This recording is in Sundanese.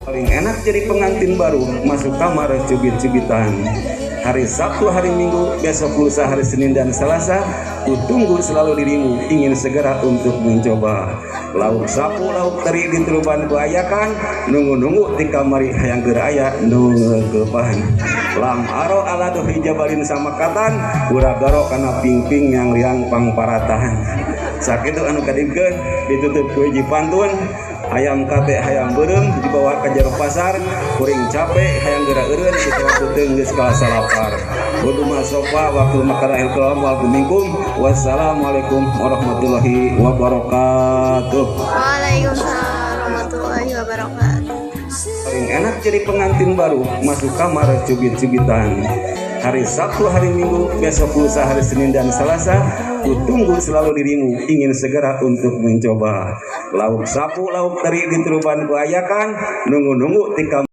Paling enak jadi pengantin baru, masuk kamar cubit-cubitan. Hari Sabtu, hari Minggu, besok lusa, hari Senin dan Selasa, ku tunggu selalu dirimu, ingin segera untuk mencoba. Lauk sapu, lauk teri di teruban ku ayakan, nunggu-nunggu di kamari hayang geura aya nu ngeukepan. Lam aro ala duhi jabalin samakatan, gura garo kana pingping yang liang pangparatan. Sakitu anu kadibkeun, ditutup ku hiji pantun. Hayam kate hayam beureum dibawa ka jero pasar, kuring capek hayang geura eureun kitu beuteung geus kalasa lapar. Kudu masofa waktu makarahil kalam wal minkum. Wassalamualaikum warahmatullahi wabarakatuh. Waalaikumsalam warahmatullahi wabarakatuh. Paling enak jadi pengantin baru, masuk kamar cubit-cubitan. Hari Sabtu, hari Minggu, besok lusa, hari Senin dan Selasa, ku tunggu selalu dirimu, ingin segera untuk mencoba. Lauk sapu, lauk teri di teruban ku ayakan, nunggu-nunggu di kamar.